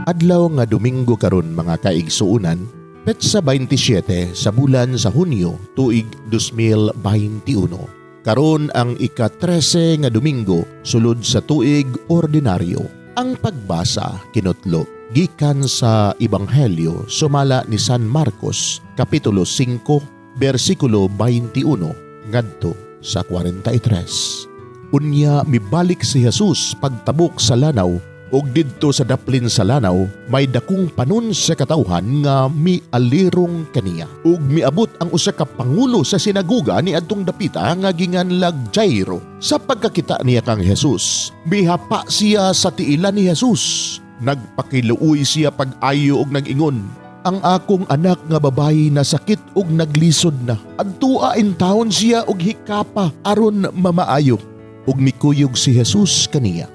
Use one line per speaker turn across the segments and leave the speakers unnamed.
Adlaw nga Domingo karon, mga kaigsuonan, petsa 27 sa bulan sa Hunyo, tuig 2021. Karon ang ika-13 nga Domingo sulod sa tuig ordinaryo. Ang pagbasa kinutlo gikan sa Ebanghelyo sumala ni San Marcos, kapitulo 5, bersikulo 21 ngadto sa 43. Unya mibalik si Jesus pagtabok sa lanaw, ug didto sa daplin sa lanaw may dakong panon sa katawhan nga mialirong kaniya. Ug miabot ang usa ka pangulo sa sinagoga ni adtong dapita nga ginganlag Jairo. Sa pagkakita niya kang Jesus, mihapa siya sa tiilan ni Jesus. Nagpakiluoy siya pag-ayo og nag-ingon, "Ang akong anak nga babayi nasakit og naglisod na. Adtua intawon siya og hikapa aron mamaayo." Ug mikuyog si Jesus kaniya.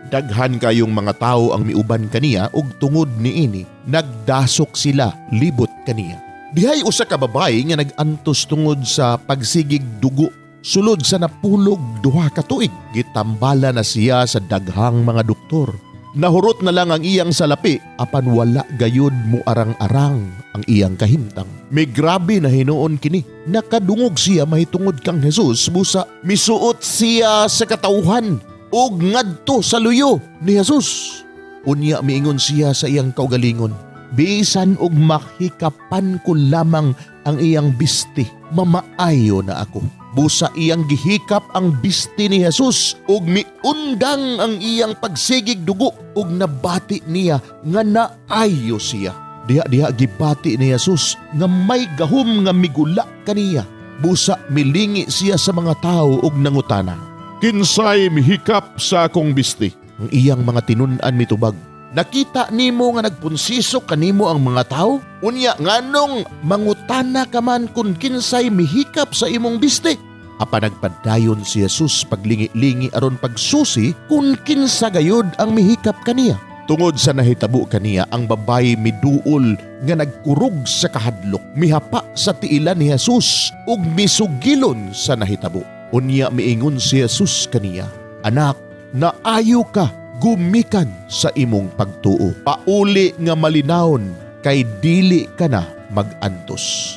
Daghan kayong mga tawo ang miuban kaniya, ug tungod niini nagdasok sila libot kaniya. Dihay usa ka babayi nga nag-antos tungod sa pagsigig dugo sulod sa 12 ka tuig. Gitambala na siya sa daghang mga doktor. Nahurot na lang ang iyang salapi, apan wala gayud muarang-arang ang iyang kahimtang. Migrabe na hinuon kini. Nakadungog siya mahitungod kang Jesus, busa misuot siya sa katawhan ug ngadto sa luyo ni Jesus. Unya miingon siya sa iyang kaugalingon, "Bisan og mahikapan ko lamang ang iyang bisti, mamaayo na ako." Busa iyang gihikap ang bisti ni Jesus ug miundang ang iyang pagsigig dugo, ug nabati niya nga naayo siya. Diha-diha gibati ni Jesus nga may gahom nga migula kaniya. Busa milingi siya sa mga tao ug nangutana, "Kinsay mihikap sa akong bisti?" Ang iyang mga tinun-an mitubag, "Nakita nimo nga nagpunsisok kanimo ang mga tao? Unya nganong mangutana ka man kung kinsay mihikap sa imong bisti?" Apan nagpadayon si Jesus paglingi-lingi aron pagsusi kung kinsa gayud ang mihikap kaniya. Tungod sa nahitabo kaniya, ang babayi miduol nga nagkurog sa kahadlok, mihapa sa tiilan ni Jesus ug misugilon sa nahitabo. Unya miingon si Jesus kaniya, "Anak, naayo ka gumikan sa imong pagtuo. Pauli nga malinawon kay dili ka na magantos."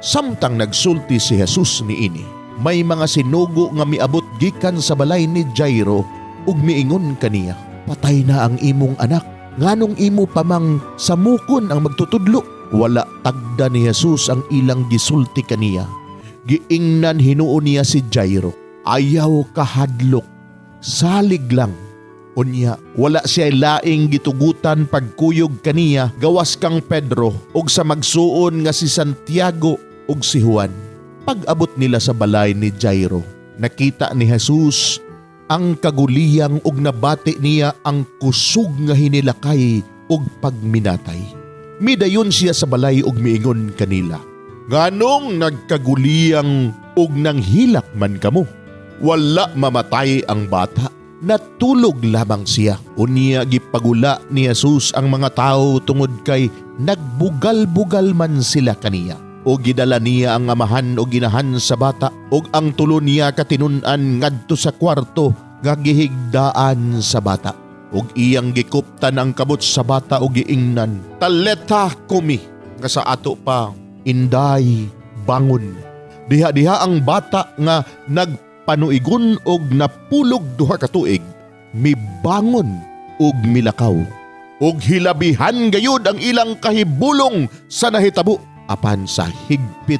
Samtang nagsulti si Jesus niini, may mga sinugo nga miabot gikan sa balay ni Jairo ug miingon kaniya, "Patay na ang imong anak. Nganong imo pa mang samukon ang magtutudlo?" Wala tagda ni Jesus ang ilang gisulti kaniya. Giingnan hinuon niya si Jairo, "Ayaw kahadlok, salig lang." Unya, wala siya laing gitugutan pagkuyog kaniya gawas kang Pedro ug sa magsuon nga si Santiago ug si Juan. Pag-abot nila sa balay ni Jairo, nakita ni Jesus ang kaguliyang ug nabati niya ang kusog nga hinilakay ug pagminatay. Midayon siya sa balay ug miingon kanila, "Nganong nagkaguliyang ug nanghilak man kamo? Wala mamatay ang bata. Natulog lamang siya." Unya gipagula ni Jesus ang mga tao tungod kay nagbugal-bugal man sila kaniya. O gidala niya ang amahan o ginahan sa bata ug ang tulo niya katinun-an ngadto sa kwarto nga gihigdaan sa bata. Ug iyang gikuptan ang kamot sa bata ug giingnan, "Taleta kumi," nga sa ato pa, "Inday, bangon." Diha-diha ang bata nga nagpanuigon og 12 ka tuig mibangon ug milakaw. Ug hilabihan gayud ang ilang kahibulong sa nahitabo. Apan sa higpit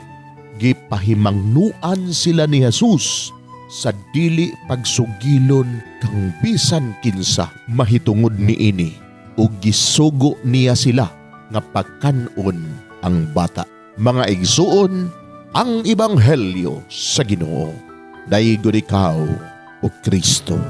gipahimangnuan sila ni Jesus sa dili pagsugilon kang bisan kinsa mahitungod niini, ug gisugo niya sila nga pagkan-on ang bata. Mga igsuon, ang ebanghelyo sa Ginoo. Daygon ikaw, O Kristo.